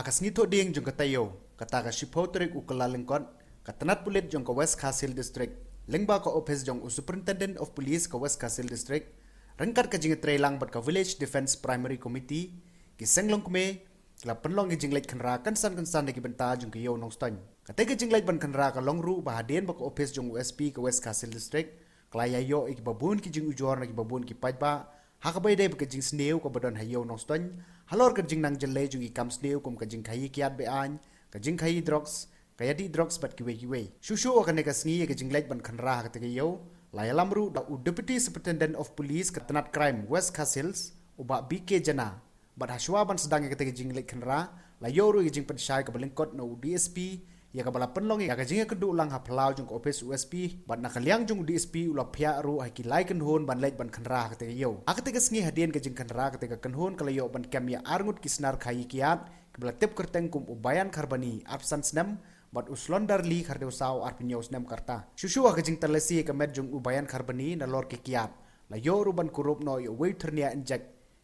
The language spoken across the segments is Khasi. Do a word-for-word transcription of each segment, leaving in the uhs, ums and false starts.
Ka sngi Thohdieng jong kata ïew, kata ka shiphew tarik u Kyllalyngkot, ka tnat pulit jong ka West Khasi Hills District, lyngba ka ophis jong u Superintendent of Police ka West Khasi Hills District, ryngkat ka jingïatreilang bad ka Village Defence Primary Committee, ki seng longkmie ki la pynlong ki jingleit khynra kynsan kynsan na ki bynta jong ka ïew Nongstoiñ. Kata ka jingleit ban khynra ka long ruh ba hadien ba ka ophis jong u S P ka West Khasi Hills District ka la ïa ïoh ïa kiba bun ki jingujor na kiba bun ki paidbah, ha kaba ïadei bad ka jingsniew kaba don ha ïew Nongstoiñ, halor ka jingnang jyllei jong ki kam sniew kum ka jingkhaïi kiad be-aiñ, ka jingkhaïi drugs, ka ïadih drugs bad kiwei kiwei. Shuh shuh ha kane ka sngi ïa ka jingleit ban khynra ha kata ka ïew, la ïalam ruh da u Deputy Superintendent of Police ka tnat Crime West Khasi Hills, u Bah B K Jana. Bad hashwa ban sdang ïa kata ka jingleit khynra, la ïoh ruh ïa ka jingpynshai kaba lyngkot na u D S P, ïa kaba la pynlong ïa ka jingïakynduh lang ha phyllaw jong ka ophis u S P, bad na ka liang jong u D S P u la phiah ruh ha ki lai kynhun ban leit ban khynra ha kata ka ïew. Ha kata ka sngi hadien ka jingkhynra kata ka kynhun ka la ïoh ban kem ïa arngut ki snar khaïi kiad, kiba la tip kyrteng kum u Bayan Kharbani, arphew san snem, bad u Slondar Lee Khardew Saw, arphew hynñiew snem ka rta. Shuh shuh ha ka jingtalasi ïa ka met jong u Bayan Kharbani nalor ki kiad, la ïoh ruh ban kurup noh ïa uwei u thyrnia injek,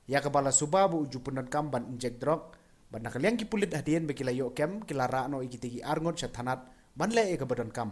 ïa kaba la suba ba u ju pyndonkam ban injek drok, bad na ka liang ki pulit hadien ba ki la ïoh kem ki la rah noh ïa kita ki arngut sha thanat ban leh ïa kaba donkam.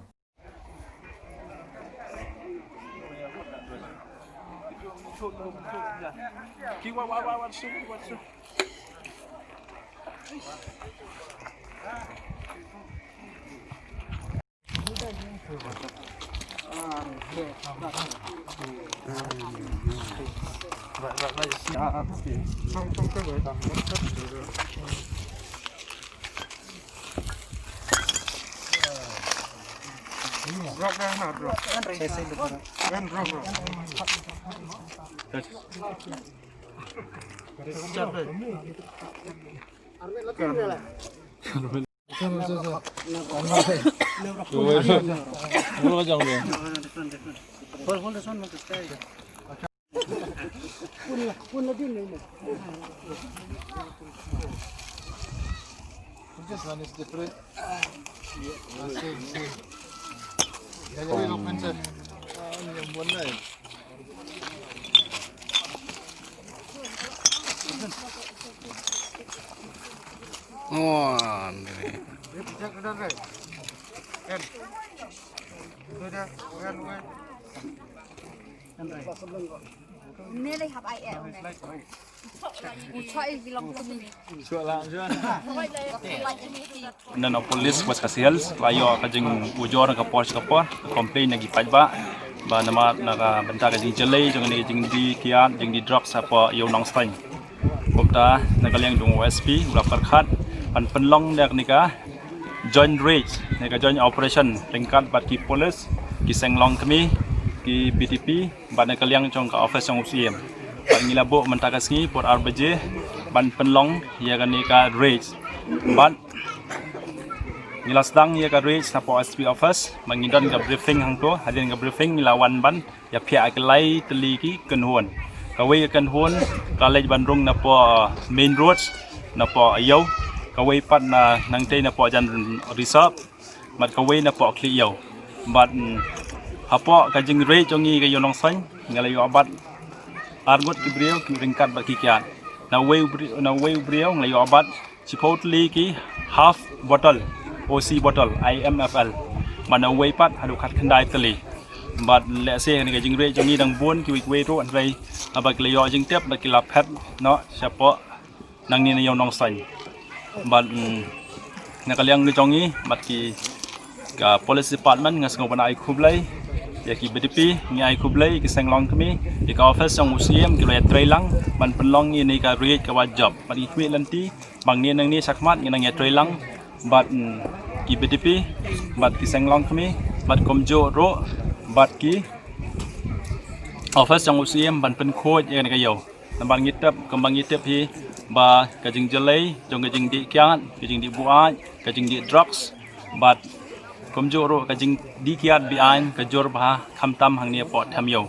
This one is different. Ah, same, same. Yeah, yeah, yeah, yeah. Oh, Andre. Nilai hap ai eh. Ucoi bilang kami. Nana police West Khasi Hills la ïoh ka jingujor ka por ka por, complain na ki paidbah ba namar na ka bynta ka jingjyllei jong ne jingdih kiad, jingdih drugs hapoh ïew Nongstoiñ. Kumta na ka liang jong u S P u la pyrkhat ban pynlong da kane ka joint raid, ne ka joint operation ryngkat bad ki police, ki seng longkmie, ki B T P, bad na ka liang jong ka office jong u Syiem. Bad ngi la buh mynta ka sngi por ar baje ban pynlong ïa kane ka raid. Bad ngi la sdang ïa ka raid napoh S P office, bad ngi don ka briefing hangto, hadien ka briefing ngi la wan ban ïa phiah ïa ki lai tylli ki kynhun. Kawei ka kynhun ka leit ban rung napoh main road, napoh ïew. Kawei pat na nangtei napoh jan reserve. Bad kawei napoh khlieh ïew. Bad, mm, hapoh ka jingraid jong ngi ka ïew Nongstoiñ, nga la ïoh bat arngut ki briew ki ryngkat bad ki kiad. Na uwei u bri-, na uwei u briew nga la ïoh bat shiphew tylli ki half bottle, O C bottle, I M F L. Bad na uwei pat haduh khatkhyndai tylli. Bad lehse kane ka jingraid jong ngi dang bun kiwei kiwei ruh hynrei haba ki la ïoh jingtip da ki la phet noh shapoh nangne na ïew Nongstoiñ. Bad, mm, na ka liang ka jong ngi bad ki ka police department nga sngew ban ai khublei ïa ki B T P, ngi ai khublei ïa ki seng longkmie, ïa ka office jong u Syiem ki la ïatrei lang ban pynlong ïa kane ka raid kaba jop. Bad ngi khmih lynti ba nangne nangne shakhmat ngin nang ïatrei lang bad, mm, ki B T P, bad ki seng longkmie, bad kumjuh ruh bad ki office jong u Syiem ban pynkhuid ïa kane ka ïew. Namar ngi tip, kumba ngi tip hi ba ka jingjyllei jong ka jingdih kiad, ka jingdih buaid, ka jingdih drugs, bad kumjuh ruh ka jingdih kiad be-aiñ ka jur bha khamtam hangne hapoh them ïew.